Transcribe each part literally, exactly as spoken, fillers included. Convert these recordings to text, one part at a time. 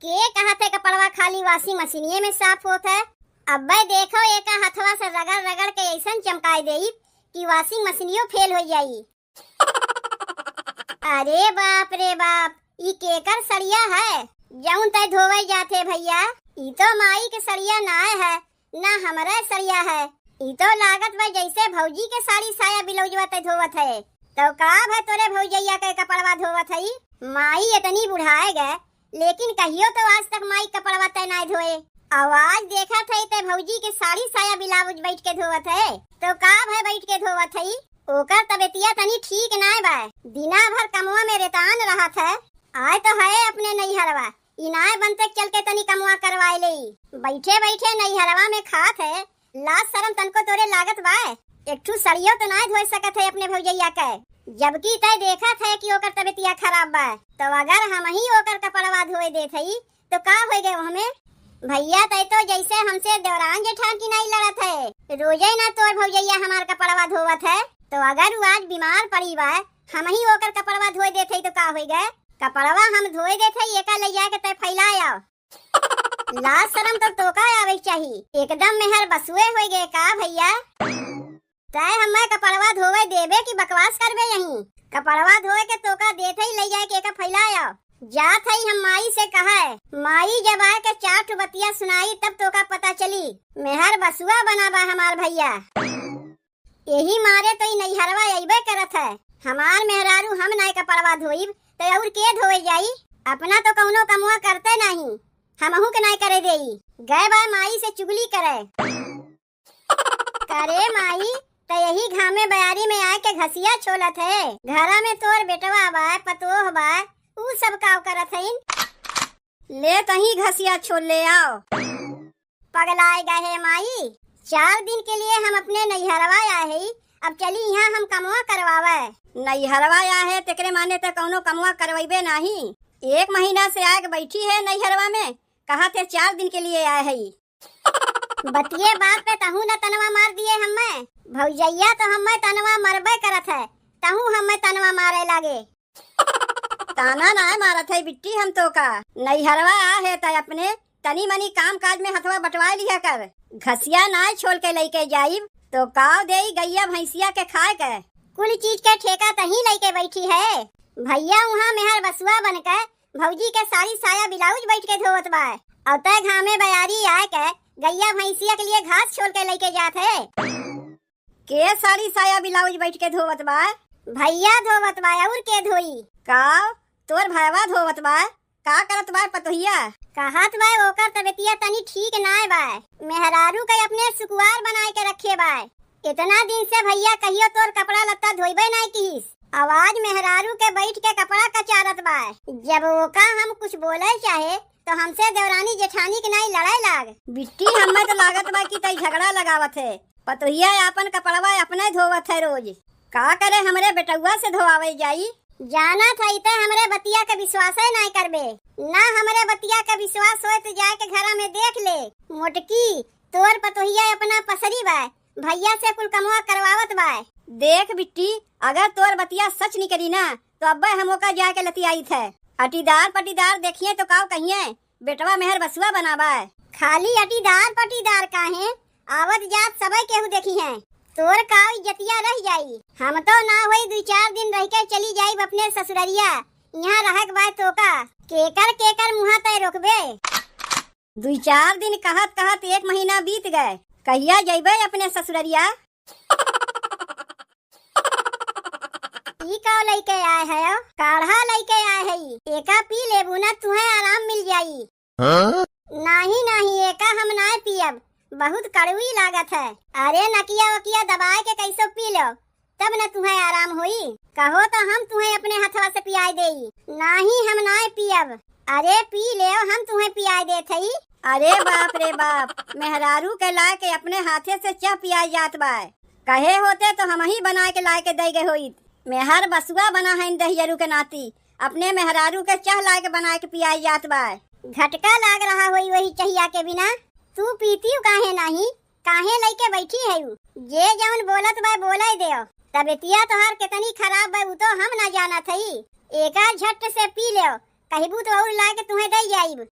के कहत है कपड़वा खाली washing मशीनिये में साफ होत है? अब्बे देखो, एका हथवा से रगड़ रगड़ के ऐसन चमकाई देई कि washing मशीनियो fail हो जाई। अरे बाप रे बाप, ई केकर सड़िया है जौन तै धोवे जात है भइया? ई तो माई के सड़िया नाय है, ना हमरे सड़िया है। ई तो लागत बा जैसे भौजी के साड़ी साया ब्लाउजवा तै धोवत है। तो का भै तोरे भौजैया के कपड़वा धोवत हई? माई एतनी बुढ़ाए गए, लेकिन कहियो तो आज तक माई कपड़वा तै नाय धोए। अउ आज देखत हई तै भौजी के साड़ी साया ब्लाउज बैठ के धोवत है। तो का भै बैठ के धोवत हई? ओकर तबियतिया तनी ठीक नाय बा, दिना भर कमवा में रेतान रहत है। आए तो है अपने नैहरवा, इनाय बनते चल के तनी कमवा करवाए लेई। बैठे बैठे नैहरवा में खात है, लाज शरम तनको तोरे लागत बा? एक ठू सड़ियो तो नाय धोए सकत है अपने भौजैया के, जबकि तै देखत है कि ओकर तबियतिया खराब बा। तो अगर हमही ओकर कपड़वा धोए देत हई तो का होए गए ओहमे? भइया, तै तो जैसे हमसे देवरान जेठान की नाई लड़त है, रोजे ना तोर भौजैया हमार कपड़वा धोवत है। तो अगर उ आज बीमार पड़ी बा, हमही ओकर कपड़वा धोए देत हई तो का होए गए? कपड़वा हम धोए देत हई, एका ले जाके तै फैलाए आओ। लाज शरम तो तोका आवे के चाही। एकदम मेहर बसुए होई गए का भइया? तै हम्मे कपड़वा धोवे देबे कि बकवास करबे यहीं? कपड़वा धोए के तोका देत हई, ले जाए के एका फैलाए आओ। जात हई हम माई से कहे, माई जब आए के चार ठो बतिया सुनाई तब तोका पता चली। मेहर बसुआ बना बा हमार भइया। यही मारे तो ई नैहरवा अइबे करत है। हमार मेहरारू हम नाय कपड़वा धोइब, तो और के धोए जाई? अपना तो कौनो कमवा करते नहीं, हमहू के नाय करे देई। गए बा माई से चुगली करे। करे माई, त यही घामे बयारी में आए के घसिया छोलत है। घरा में तोर बेटवा बा, पतोह बा, ऊ सब काव करत हइन? ले तहीं घसिया छोल ले आओ। पगलाए गए है माई, चार दिन के लिए हम अपने नैहरवा आए हई, अब चली यहाँ हम कमवा करवावे। नैहरवा आए है तेकरे माने त कौनो कमवा करवैबे नाही। एक महीना से आके बैठी है नैहरवा में, कहा थे चार दिन के लिए आए हई। बतिये बात पे तहू न तनवा मार दिए हम्मे। भौजैया तो हम्मे तनवा मरबे करत है, तहू हम्मे तनवा मारे लागे। ताना नाय मारत है बिट्टी हम तोका। नैहरवा आ है त अपने तनी मनी काम काज में हथवा बटवा लिया कर। घसिया नाय छोल के लइके जाइब तो काव देई गैया भैंसिया के खाए के। कुल चीज के ठेका तहीं लइके बैठी है। भैया उहाँ मेहर बसुआ बन के भौजी के साड़ी साया ब्लाउज बैठ के धोवत बा। अउ तय घामे बयारी आए के गैया भैंसिया के लिए घास छोल के लइके जात है। के साड़ी साया ब्लाउज बैठ के धोवत बा? भैया धोवत बा, और के धोई? का तोर भयवा धोवत बा? का करत बा पतोहिया? कहत बा ओकर तबियतिया तनी ठीक नाय बा, मेहरारू के अपने सुकुवार बनाए के रखे बा। इतना दिन से भैया कहियो तोर कपड़ा लत्ता धोइबे नाय किहिस, आवाज मेहरारू के बैठ के कपड़ा कचारत बा। जब ओका हम कुछ बोले चाहे तो हमसे देवरानी जेठानी के नाई लड़ाई लाग। बिट्टी, हमें तो लागत बा कि तई झगड़ा लगावत है। पतोहिया आपन कपड़वा अपने धोवत है रोज। का करे हमरे बेटउआ से धोआवे जाई? जाना था इते हमरे बतिया के विश्वासे नाय करबे, ना हमरे बतिया के विश्वास होए तो जाए के घरा में देख ले। मोटकी, तोर पतोहिया अपना पसरी बा, भैया से कुल कमवा करवावत बा। देख बिट्टी, अगर तोर बतिया सच निकली ना, तो अब्बे हम ओका जाके लतियाई थे। अटीदार पटीदार देखिए तो काव कहिए, बेटवा मेहर बसुआ बनावा। खाली अटीदार पटीदार काहे, आवत जात सबे केहू देखी है। तोर काव इज्जतिया रह जाई। हम तो ना होई, दुई चार दिन रह के चली जाइब अपने ससुररिया। यहाँ रहक बा तोका, केकर केकर मुँहा तय रोकबे। दुई चार दिन कहत कहत एक महीना बीत गए। कहिया जइबे अपने ससुररिया? ई का लइके आए है? काढ़ा लइके आए है। एका पी लेबू ना, तुहे आराम मिल जाई। हाँ? नाही, नाही, एका हम नाय पियब, बहुत कड़वी लागत है। अरे नकिया वकिया दबाए के कैसो पी लो, तब न तुहे आराम होई। कहो तो हम तुहे अपने हथवा से पियाए देई। नाही, हम नाय पियब। अरे पी लेव, हम तुहे पियाए देत हई। अरे बाप रे बाप, मेहरारू के लाए के अपने हाथे से चाह पियाए जात बा। कहे होते तो हमही बनाए के लाए के दे गए होइत। मेहर बसुआ बना है दहियरू के नाती, अपने मेहरारू के चाह लाए के बनाए के पियाए जात बा। घटका लाग रहा होई वही चहिया के बिना। तू पीती काहे नाही? काहे लइके बैठी है उ? जे जौन बोलत बा, बोले देव। तबियतिया तोहार केतनी खराब बा, उ तो हम ना जानत हई। एका झट से पी लेव, कहबू तो और लाके तुहे दे जाइब।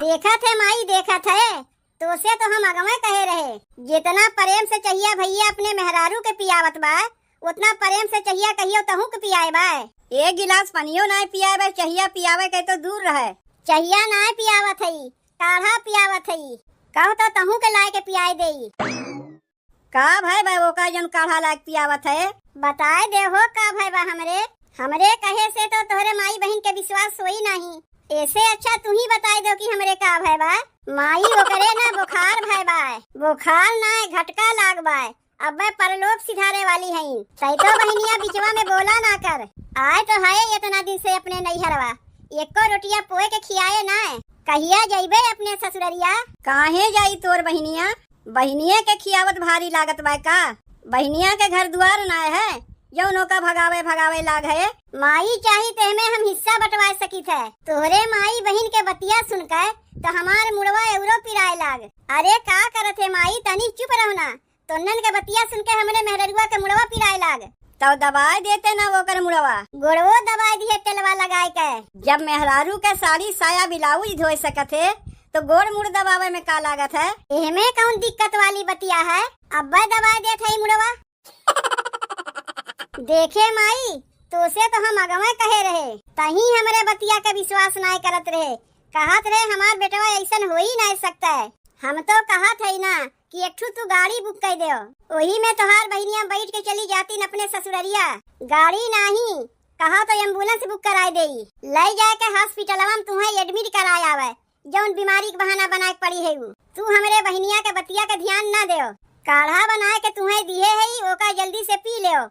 देखत है माई, देखत है, तोसे तो हम अगवे कहे रहे, जितना प्रेम से चहिया भइया अपने मेहरारू के पियावत बा, उतना प्रेम से चहिया कहियो तहूँ के पियाए बा। एक गिलास पनियो नाय पियाए बा, चहिया पियावे के तो दूर रहे। चहिया नाय पियावत हई, काढ़ा पियावत हई। कहो तो तहूँ के लाए के पियाए देई। का भय बा ओका जौन काढ़ा लाग पियावत है? बताए दे हो का भय बा हमरे। हमरे कहे से तो तोहरे माई बहिन के विश्वास होई नाही। ऐसे अच्छा तू ही बताए दो कि हमरे का भय बा। माई ओकरे ना बुखार भय बा। बुखार ना है, घटका लाग बा। अब्बे परलोक सिधारे वाली हईन। तै तो बहिनिया बिचवा में बोला ना कर। आए तो है इतना दिन से अपने नैहरवा। एको रोटिया पोए के खियाए ना है। कहिया जइबे अपने ससुररिया? काहे जाई तोर बहिनिया? बहिनिया के खियावत भारी लागत बा का? बहिनिया के घर दुआर ना है, जौन ओका भगावे भगावे लाग है। माई चाही तेहमे हम हिस्सा बंटवा सकित है। तोहरे माई बहिन के बतिया सुन के तो हमार मुड़वा एवरो पिराए लाग। अरे का करत है माई, तनी चुप रहो ना। तोन्नन के बतिया सुन के हमरे मेहररुआ के मुड़वा पिराए लाग। तौ दबाए देते ना ओकर मुड़वा। गोड़वो दबाए दिहे तेलवा लगाए के। जब मेहरारू के साड़ी साया ब्लाउज धोए सकत है, तो गोड़ मुड़ दबावे में का लागत है? एहमे कौन दिक्कत वाली बतिया है? अब्बे दबाए देत है मुड़वा। देखे माई, तोसे तो हम अगवे कहे रहे, तहीं हमरे बतिया के विश्वास नाय करत रहे, कहत रहे हमार बेटवा ऐसन हो ही नाय सकता है। हम तो कहत है ना कि एक ठू तू गाड़ी बुक कर दो, वही में तोहार बहिनिया बैठ के चली जातीन अपने ससुररिया। गाड़ी नाही, कहा तो एम्बुलेंस बुक कराए देई, ले जाए के हॉस्पिटलवा में तुहें एडमिट कराए आवे, जौन बीमारी के बहाना बनाए के पड़ी है उ। तू हमरे बहिनिया के बतिया के ध्यान ना देओ, काढ़ा बनाए के तुहें दिहे है, ओका जल्दी से पी लेओ।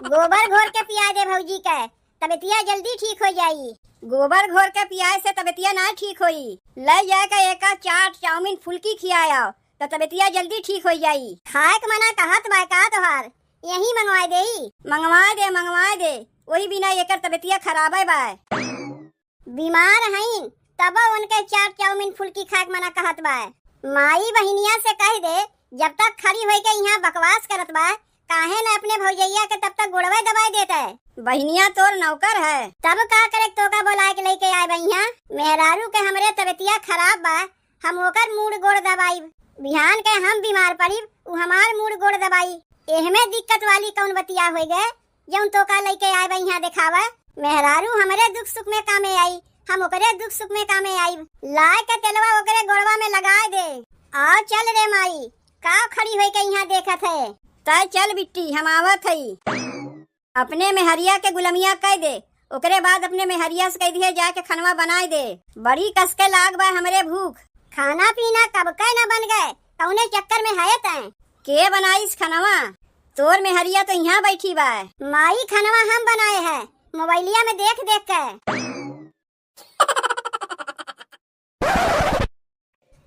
गोबर घोर के पिया दे भौजी के, तबियतिया जल्दी ठीक हो जाई। गोबर घोर के पियाए से तबियतिया ना ठीक होई। ले जाए के एका चाट, चाउमीन, फुल्की खियाए आओ, तो तबियतिया जल्दी ठीक हो जाई। खाए के मना कहत बा का तोहार? यही मंगवाए देई? मंगवाए दे, मंगवाए दे, वही बिना एकर तबियतिया खराबे बा। बीमार हईन, तबो उनके चाट, चाउमीन, फुल्की खाए के मना कहत बा। माई बहिनिया से कह दे, जब तक खड़ी होई के यहाँ बकवास करत बा, काहे न अपने भौजैया के तब तक गोड़वे दबाए देत है। बहिनिया तोर नौकर है। तब का करे तोका बोलाए के लेके आए बा यहाँ? मेहरारू के हमरे तबियतिया खराब बा, हम ओकर मूड़ गोड़ दबाई। बिहान के हम बीमार पड़ीब, उ हमार मूड़ गोड़ दबाई। एहमे दिक्कत वाली कौन बतिया होई गए? जौन तोका लइके आए बा इहाँ देखावा। मेहरारू हमरे दुख सुख में कामे आई, हम ओकरे दुख सुख में कामे आइब। लाए के तेलवा ओकरे गोड़वा में लगाए दे। आओ चल रे माई, का खड़ी होई के इहाँ देखत है? तय चल बिट्टी, हम आवत हई। अपने मेहरिया के गुलमिया कह दे, ओकरे बाद अपने मेहरिया से कह दिहे जाके खनवा बनाए दे। बड़ी कस के लाग बा हमरे भूख। खाना पीना कब के न बन गए, कौने चक्कर में है तैं? के बनाइस खनवा? तोर मेहरिया तो इहाँ बैठी बा। माई खनवा हम बनाए है, मोबाइलिया में देख देख के।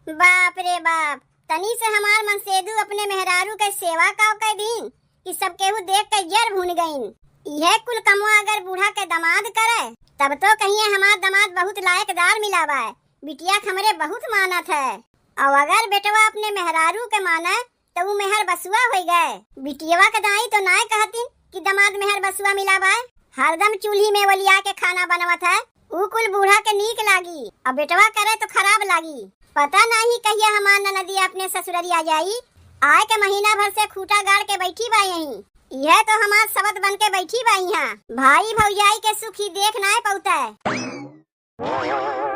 बाप रे बाप, तनी से हमार मनसेदू अपने मेहरारू के सेवा काव कह दीन कि सब केहू देख के जर भून गईन। इहे कुल कमवा अगर बूढ़ा के दमाद करे, तब तो कहिए हमार दमाद बहुत लायकदार मिला बा, बिटिया के हमरे बहुत मानत है। और अगर बेटवा अपने मेहरारू के माने, तो ऊ मेहर बसुआ होई गए। बिटियवा के दाई तो नाय कहतिन कि दमाद मेहर बसुआ मिला बाय। हरदम चूल्ही में ओलिया के खाना बनवत है, ऊ कुल बूढ़ा के नीक लागी, अब बेटवा करे तो खराब लागी। पता नाही कहिया हमार ननदिया अपने ससुररिया जाई। आए के महीना भर से खूटा गाड़ के बैठी बा यहीं। यह तो हमार सबद बन के बैठी बा यहाँ। भाई भौजाई के सुखी देख नाय पौते।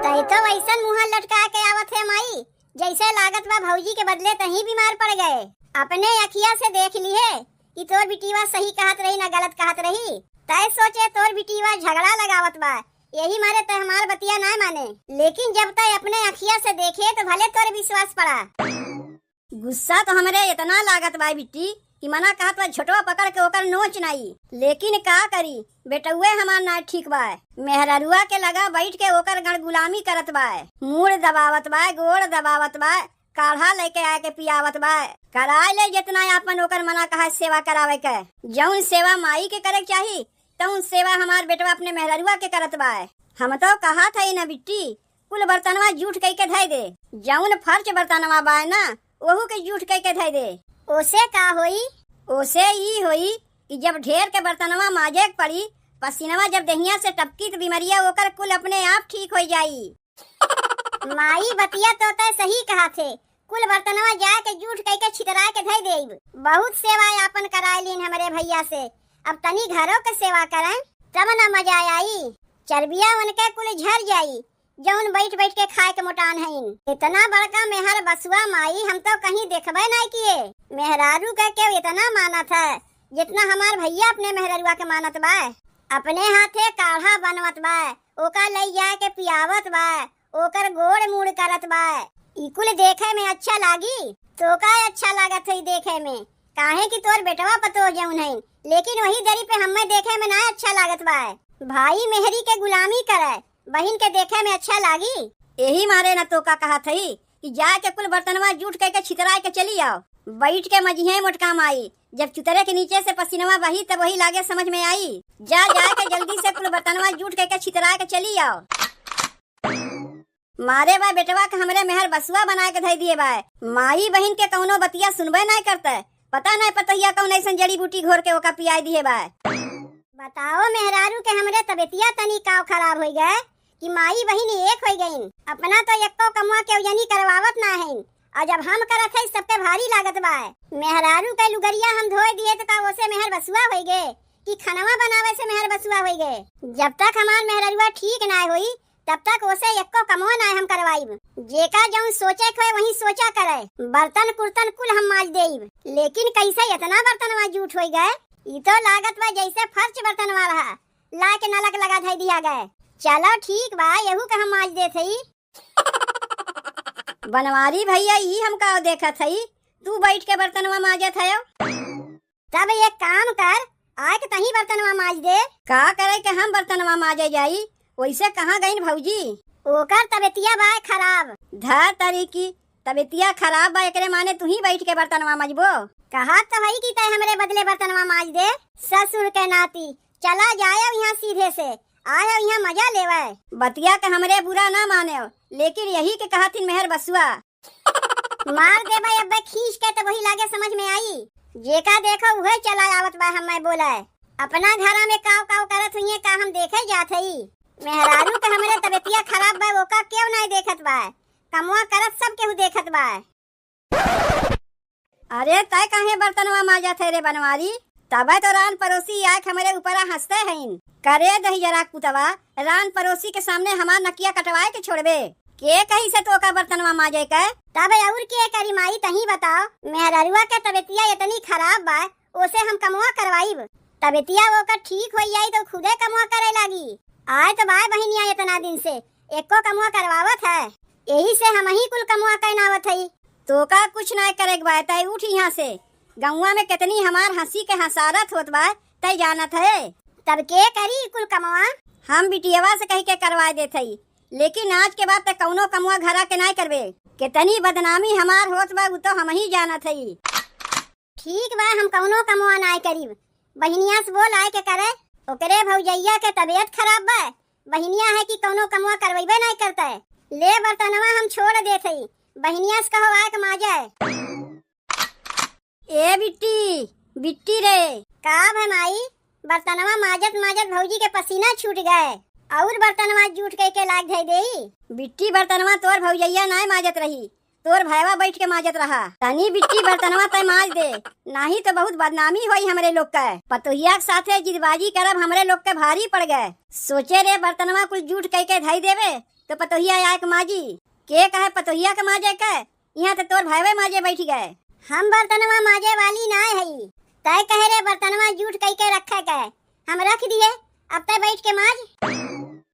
तै तो वैसन मुँह लटका के आवत है माई, जैसे लागत बा भौजी के बदले तहीं बीमार पड़ गए। अपने अखिया से देख लिहे कि तोर बिटिया सही कहत रही ना गलत कहत रही। तै सोचे तोर बिटिया झगड़ा लगावत बा, यही मारे तै हमार बतिया ना माने। लेकिन जब तै अपने अखिया से देखे तो भले तोर विश्वास पड़ा। गुस्सा तो हमरे इतना लागत बा बिट्टी कि मना कहत बा झोटवा पकड़ के ओकर नोच नाई। लेकिन का करी, बेटउए हमार ना ठीक बा। मेहररुआ के लगा बैठ के ओकर गण गुलामी करत बा। मूड़ दबावत बा, गोड़ दबावत बा, काढ़ा लेके आके पियावत बा। कराए ले जितना आपन ओकर मना कहा सेवा करावे के। जौन सेवा माई के करे के चाही, तौन सेवा हमार बेटवा अपने मेहररुआ के करत बा। हम तो कहत हई ना बिट्टी, कुल बर्तनवा जूठ कई के धई दे। जौन फर्च बर्तनवा बाय ना, ओहू के जूठ कई के धई दे। ओसे का होई? ओसे ई होई कि जब ढेर के बर्तनवा माजे के पड़ी, पसीनवा जब देहिया से टपकी त बीमरिया ओकर कुल अपने आप ठीक होइ जाई। माई, बतिया तो तै सही कहत हे। कुल बर्तनवा जाए के जूठ कइके छितराए के धइ देब। बहुत सेवा आपन कराए लीन हमरे भइया से। अब तनी घरो के सेवा करैं, तब न मजा आई। चर्बिया उनके कुल झर जाई, जउन बइठ बइठ के खाए के मोटान हइन। इतना बड़का मेहर बसुआ माई हम तो कहीं देखबे नाहीं किए। मेहरारू के केउ इतना मानत है, जितना हमार भइया अपने मेहररुआ के मानत बा। अपने हाथे काढ़ा बनवत बा, ओका लइ जाए के पियावत बा, ओकर गोड़ मूड़ करत बा। ई कुल देखे में अच्छा लागी? तोका अच्छा लागत है देखे में, काहे कि तोर बेटवा पतोह जउन हइन, लेकिन वही दरी पे हम्मे देखे में ना अच्छा लागत बा। भाई मेहरी के गुलामी करे, बहिन के देखे में अच्छा लागी? एही मारे न तोका कहत हई कि जाए के कुल बर्तनवा जूठ कइके छितराए के चली आओ। बइठ के मजिहे मोटका माई, जब चुतरे के नीचे से पसीनवा बही तब वही लागे समझ में आई। जा, जाए के जल्दी से कुल बर्तनवा जूठ कइके छितराए के चली आओ। मारे बा बेटवा के हमरे मेहर बसुआ बनाए के धइ दिए बा। माई बहिन के कउनो बतिया सुनबे नाहीं करते। पता नाहीं पतोहिया कउन अइसन जड़ी बूटी घोर के ओका पियाए दिए बा। बताओ मेहरारू के हमरे तबियतिया तनी काव खराब होइ गए कि माई बहिन एक होइ गइन। अपना तो एक्को कमवा केउ जनी करवावत ना हइन, अउर जब हम करत हई सबके भारी लागत बा। मेहरारू के लुगरिया हम धोए दिए त का ओसे मेहर बसुआ होइ गए कि खनवा बनावे से मेहर बसुआ होइ गए? जब तक हमार मेहररुआ ठीक नाहीं होई तब तक ओसे एक्को कमवा नाहीं हम करवाइब। जेका जउन सोचे के होए वही सोचा करे। बर्तन कुर्तन कुल हम माज देइब, लेकिन कइसे इतना बर्तनवा जूठ होइ गए? ई तो लागत बा जइसे फर्च बर्तनवा रहा, लाके नलक लगा धइ दिया गए। चलो ठीक बा, एहू के हम माज देत हई। बनवारी भइया, ई हम का देखत हई, तू बइठ के बर्तनवा माजत हयो? तब एक काम कर, आइके तहीं बर्तनवा माज दे। का करे के हम बर्तनवा माजे जाई? वइसे कहाँ गइन भउजी? ओकर तबियतिया बा खराब। धर तरी की, तबियतिया खराब बा, एकरे माने तुहीं बइठ के बर्तनवा मजबो? कहत तो हई कि तै हमरे बदले बर्तनवा माज दे। ससुर के नाती, चला जायव इहाँ सीधे से, आयव इहाँ मजा लेवे। बतिया के हमरे बुरा ना मानेव, लेकिन यही के कहथिन मेहर बसुआ। मार देबे अब्बे खींच के, तब वही लागे समझ में आई। जेका देखो उहे चला आवत बा हम्मे बोले। अपना घरा में काव काव करत हुइये का हम देखे जात हई? मेहरारू के हमरे तबियतिया खराब बा, ओका केउ नाहीं देखत बा? कमवा करत सब केहू देखत बा। अरे तै काहे बर्तनवा माजत है रे बनवारी? तबे तो रान परोसी आइके हमरे ऊपरा हँसते हइन। करे दही जरा कुतवा, रान परोसी के सामने हमार नकिया कटवाए के छोड़बे। के कही से तोका बर्तनवा माजे के? तब अउर के करी माई, तहीं बताओ। मेहररुआ के तबियतिया इतनी खराब बा, ओसे हम कमवा करवाइब? तबियतिया ओकर ठीक होइ जाई तो खुदे कमवा करे लागी। आए तो बाय बहिनिया इतना दिन से, एक्को कमवा करवावत है, एही से हमहीं कुल कमवा कइनावत हई। तोका कुछ नाहीं करे के बा, तै उठ इहाँ से। गउँवा में केतनी हमार हँसी के हँसारत होत बा, तै जानत है। तब के करी कुल कमवा? हम बिटियवा से कहि के करवाए देत हई, लेकिन आज के बाद तै कउनो कमवा घरा के नाहीं करबे। केतनी बदनामी हमार होत बा, उ तो हमहीं जानत हई। ठीक बा, हम कउनो कमवा नाहीं करीब। बहिनिया से बोल आइके करे। ओकरे भौजइया के तबियत खराब बा, बहिनिया है कि कउनो कमवा करवइबे नाहीं करते। ले बर्तनवा हम छोड़ देत हई, बहिनिया से कहो आइके माजे। ए बिट्टी, बिट्टी रे। का भे माई? बर्तनवा माजत माजत भौजी के पसीना छूट गए, अउर बर्तनवा जूठ कइके लाग धइ देई। बिट्टी, बर्तनवा तोर भौजइया नाहीं माजत रही, तोर भैवा बइठ के माजत रहा। तनी बिट्टी बर्तनवा तै माज दे, नाहीं तो बहुत बदनामी होई हमरे लोग के। पतोहिया के साथे जिदबाजी करब हमरे लोग के भारी पड़ गए। सोचे रे बर्तनवा कुल जूठ कइके धइ देबे तो पतोहिया आइके माजी। के कहे पतोहिया के माजे के? इहाँ तो तोर भैवे माजे बइठ गए। हम बर्तनवा माजे वाली नाहीं हई, तै कहे रे बर्तनवा जूठ कइके रखे के, हम रख दिए, अब तै बइठ के माज।